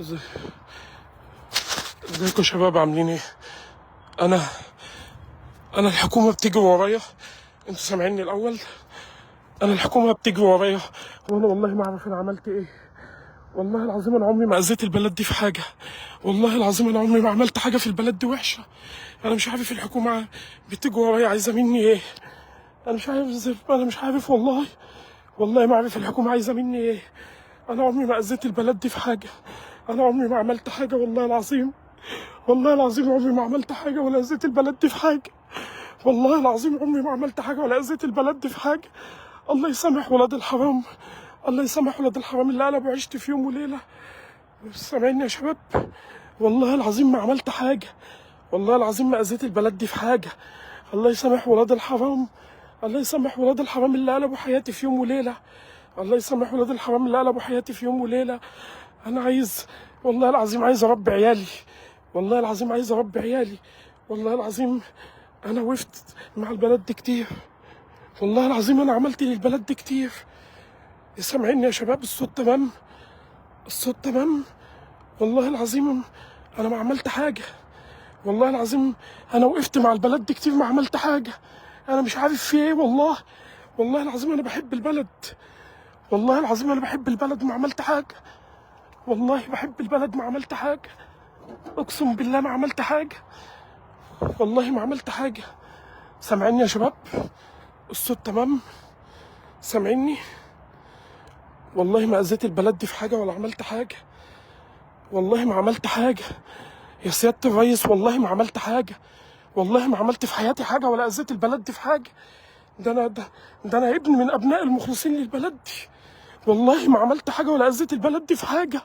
ازيكم يا شباب، عاملين ايه؟ انا الحكومة بتجري ورايا. انتوا سامعيني الاول؟ انا الحكومة بتجري ورايا وانا والله ما اعرف انا عملت ايه. والله العظيم انا عمري ما اذيت البلد دي في حاجة. والله العظيم انا عمري ما عملت حاجة في البلد دي وحشة. انا مش عارف الحكومة بتجري ورايا عايزه مني ايه. انا مش عارف، انا مش عارف والله، والله ما عارف الحكومة عايزه مني ايه. انا عمري ما اذيت البلد دي في حاجة. انا عمري ما عملت حاجة والله العظيم. والله العظيم عمري ما عملت حاجة ولا اذيت البلد دي في حاجة. والله العظيم عمري ما عملت حاجة ولا اذيت البلد دي في حاجة. الله يسامح ولاد الحرام، الله يسامح ولاد الحرام اللي قلبوا عشت في يوم وليلة. سامعيني يا شباب؟ والله العظيم ما عملت حاجة، والله العظيم ما اذيت البلد دي في حاجة. الله يسامح ولاد الحرام، الله يسامح ولاد الحرام اللي قلبوا حياتي في يوم وليلة. الله يسامح ولاد الحرام اللي قلبوا حياتي في يوم وليلة. انا عايز والله العظيم عايز اربي عيالي، والله العظيم عايز اربي عيالي. والله العظيم انا وقفت مع البلد دي كتير، والله العظيم انا عملت للبلد دي كتير. سامعيني يا شباب؟ الصوت تمام؟ الصوت تمام؟ والله العظيم انا ما عملت حاجة، والله العظيم انا وقفت مع البلد دي كتير ما عملت حاجة. انا مش عارف في ايه والله. والله العظيم انا بحب البلد، والله العظيم انا بحب البلد ما عملت حاجة. والله بحب البلد ما عملت حاجة، اقسم بالله ما عملت حاجة، والله ما عملت حاجة. سامعيني يا شباب؟ الصوت تمام؟ سامعيني؟ والله ما اذيت البلد دي في حاجة ولا عملت حاجة، والله ما عملت حاجة يا سيادة الريس. والله ما عملت حاجة، والله ما عملت في حياتي حاجة ولا اذيت البلد دي في حاجة. ده انا ده انا ابن من ابناء المخلصين للبلد دي. والله ما عملت حاجة ولا اذيت البلد دي في حاجة.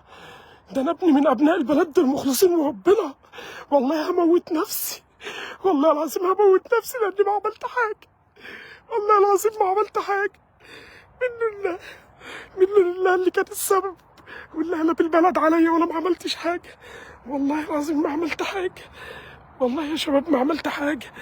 ده انا ابني من ابناء البلد دي المخلصين وربنا. والله هموت نفسي، والله العظيم هموت نفسي لاني ما عملت حاجة. والله العظيم ما عملت حاجة. من لله، من لله اللي كان السبب واللي قلب البلد عليا وانا ما عملتش حاجة. والله العظيم ما عملت حاجة، والله يا شباب ما عملت حاجة.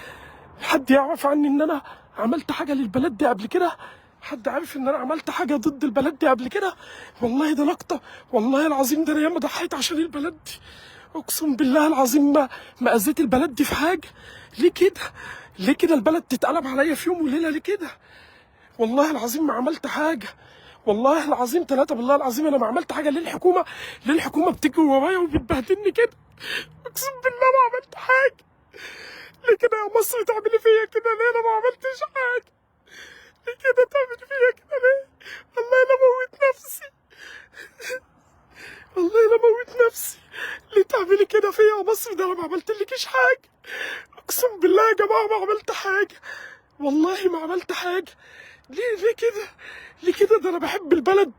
حد يعرف عني ان انا عملت حاجة للبلد دي قبل كده؟ حد عارف ان انا عملت حاجة ضد البلد دي قبل كده؟ والله ده لقطة، والله العظيم ده انا ياما ضحيت عشان البلد دي. اقسم بالله العظيم ما اذيت البلد دي في حاجة. ليه كده؟ ليه كده البلد تتقلب عليا في يوم وليلة؟ ليه كده؟ والله العظيم ما عملت حاجة، والله العظيم ثلاثة بالله العظيم انا ما عملت حاجة. ليه الحكومة، ليه الحكومة بتجري ورايا وبتبهدلني كده؟ اقسم بالله ما عملت حاجة. ليه كده يا مصر تعملي فيا كده؟ ليه؟ انا ما عملتش حاجة. ليه كده تعملي فيا كده ليه؟ والله انا موت نفسي، والله انا موت نفسي. ليه تعملي كده فيا يا مصر؟ ده انا ما عملتلكيش حاجة. اقسم بالله يا جماعة ما عملت حاجة، والله ما عملت حاجة. ليه، ليه كده؟ ليه كده؟ ده انا بحب البلد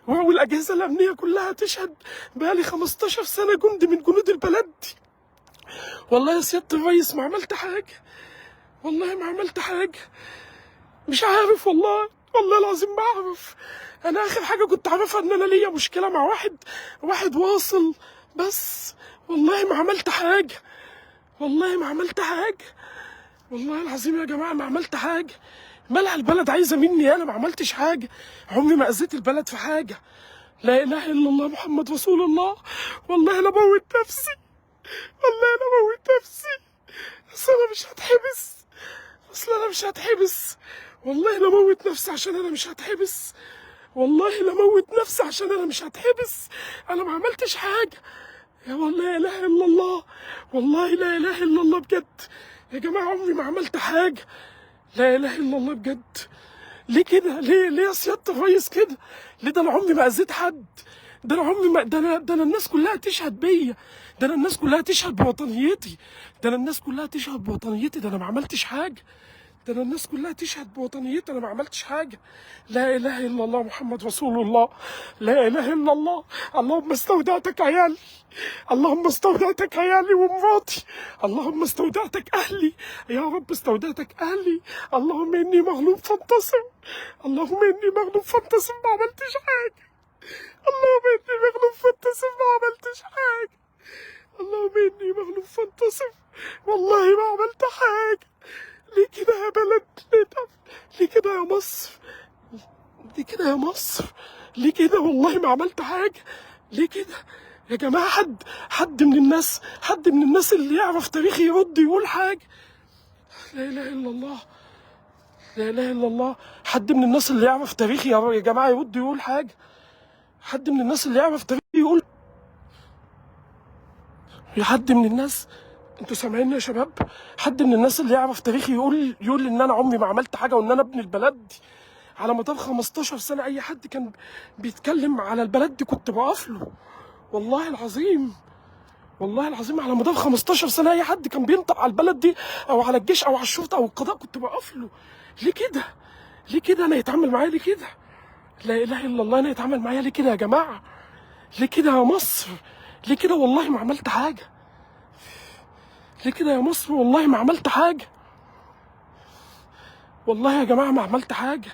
والاجهزة الامنية كلها تشهد. بقالي 15 سنة جندي من جنود البلد دي. والله يا سيادة الريس ما عملت حاجة، والله ما عملت حاجة. مش عارف والله، والله العظيم ما اعرف. انا اخر حاجة كنت عارفها ان انا ليا مشكلة مع واحد واصل بس. والله ما عملت حاجة، والله ما عملت حاجة، والله العظيم يا جماعة ما عملت حاجة. مالها البلد عايزه مني؟ انا ما عملتش حاجة، عمري ما اذيت البلد في حاجة. لا اله الا الله محمد رسول الله. والله انا موت نفسي، والله انا موت نفسي. اصل انا مش هتحبس، اصل انا مش هتحبس. والله لا موت نفسي عشان انا مش هتحبس، والله لا موت نفسي عشان انا مش هتحبس. انا ما عملتش حاجة يا والله. لا اله الا الله، والله لا اله الا الله بجد يا جماعة، عمري ما عملت حاجة. لا اله الا الله بجد. ليه كده؟ ليه، ليه يا سيادة الريس كده؟ ليه؟ ده انا عمري ما اذيت حد. ده انا عمري ما ده انا الناس كلها تشهد بيا. ده انا الناس كلها تشهد بوطنيتي. ده انا الناس كلها تشهد بوطنيتي. ده انا ما عملتش حاجة. ده انا الناس كلها تشهد بوطنيتي. انا ما عملتش حاجة. لا اله الا الله محمد رسول الله. لا اله الا الله. اللهم استودعتك عيالي، اللهم استودعتك عيالي ومراتي، اللهم استودعتك اهلي يا رب، استودعتك اهلي. اللهم اني مغلوب فانتصر، اللهم اني مغلوب فانتصر. ما عملتش حاجة. اللهم اني مغلوب فانتصر. ما عملتش حاجة. اللهم اني مغلوب فانتصر. والله ما عملت حاجة. ليه كده يا بلد؟ ليه كده يا مصر؟ ليه كده يا مصر؟ ليه كده؟ والله ما عملت حاجة. ليه كده؟ يا جماعة حد من الناس، حد من الناس اللي يعرف تاريخي يرد يقول حاجة. لا اله الا الله، لا اله الا الله. حد من الناس اللي يعرف تاريخي يا جماعة يرد يقول حاجة. حد من الناس اللي يعرف تاريخي يقول. يا حد من الناس، انتوا سامعيني يا شباب؟ حد من الناس اللي يعرف تاريخي يقول ان انا عمري ما عملت حاجة وان انا ابن البلد دي. على مدار 15 سنة اي حد كان بيتكلم على البلد دي كنت بقف له، والله العظيم، والله العظيم. على مدار 15 سنة اي حد كان بينطق على البلد دي او على الجيش او على الشرطة او القضاء كنت بقف له. ليه كده؟ ليه كده انا يتعامل معايا ليه كده؟ لا اله الا الله، انا يتعامل معايا ليه كده يا جماعة؟ ليه كده يا مصر؟ ليه كده؟ والله ما عملت حاجة. ليه كده يا مصر؟ والله ما عملت حاجة، والله يا جماعة ما عملت حاجة.